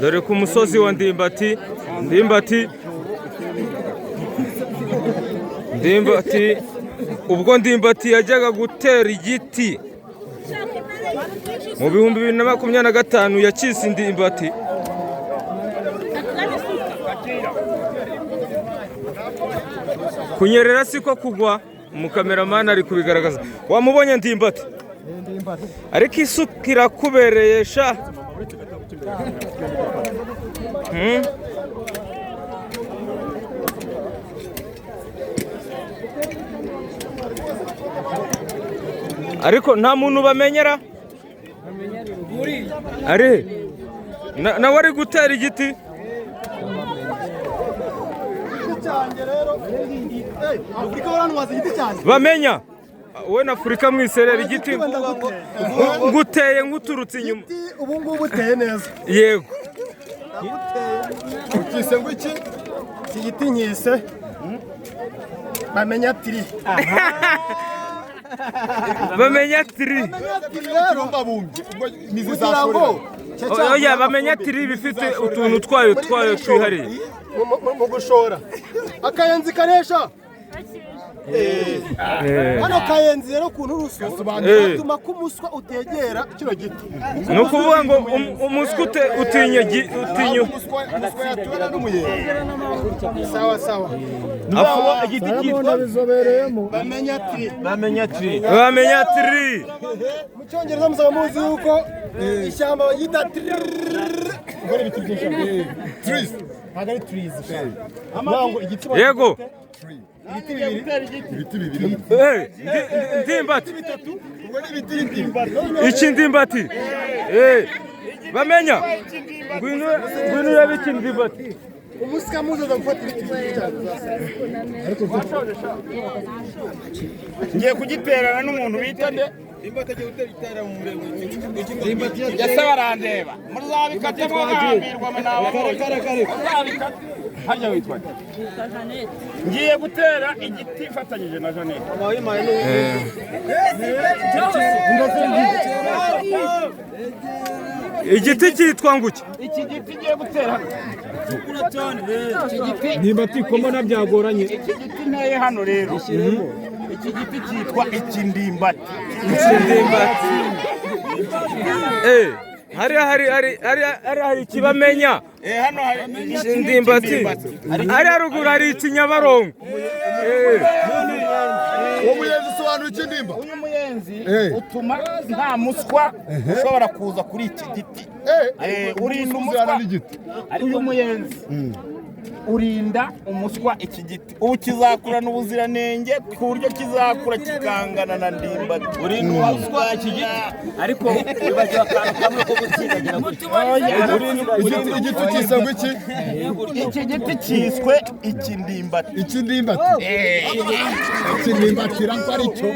Dore ku musozi wa Ndimbati. Ndimbati, Ndimbati, ubwo Ndimbati yajyaga gutera igiti mu 2025, yakise Ndimbati. Kunyerera siko kugwa. Umukameramani ari kubigaragaza. Wamubonye Ndimbati, ariko isuka irakubereye sha. Ariko nta muntu bamenyera ari nawe ari gutera igiti. Afurika barantwaza igiti cyanjye. Bamenya wowe na Afurika mwiserera igiti nguteye nkuturutse inyuma. Ubu ngubu uteye neza. Yego. Ukise ngo iki? Iki giti nkise Bamenya tiri. Bamenya tiri. Rero kugira ngo Oya, bamenya tiri bifite utuntu twayo twihariye. Mu gushora akayenzi karesha hano kayenzi rero ku nturusu gatuma ko umuswa utegera kino giti. Ni ukuvuga ngo umuswa utinya utinya Sawa sawa. Igiti cyitwa Bamenya tiri. Bamenya tiri. Bamenya tiri. Mu cyongereza musaba muzi yuko ishyamba baryita tiri. Ntabwo ari trees. Ntabwo igiti. Yego. Ibiti bibiri. Ndimbati. Ubwo ni ibiti Iki Ndimbati. Bamenya, ngwino ngwino urebe iki Ndimbati. Umuswa muzaza gufata ibiti bibiri cyane. Ngiye kugiterana n'umuntu bita nde? Yase barandeba, muzabikate mwagambirwa muzabikate. Harya witwa nde? Ngiye gutera igiti mfatanyije na Jeannette. Igiti cyitwa nguki? Iki giti ngiye gutera hano. Ndimbati, ko mbona byagoranye? Iki giti nteye hano rero, iki giti cyitwa ikindimbati. Ndimbati. Hariya hari ikibamenya. Hano hari Ndimbati. Hariya haruguru hari ikinyabarongo. Uwo muyenzi usobanura iki, Ndimba? Uyu muyenzi utuma nta muswa ushobora kuza kuri iki giti. Urinda umuswa n'igiti. Uyu muyenzi urinda umuswa iki giti. Ubu kizakurana ubuziranenge ku buryo kizakura kikangana na Ndimbati. Urinda umuswa iki giti. Ariko wibagiwe akantu kamwe ko gutsindagira gutya. Igiti cyise ngo iki? Iki giti cyiswe ikindimbati. Iki Ndimbati. Iki Ndimbatira ko ari cyo.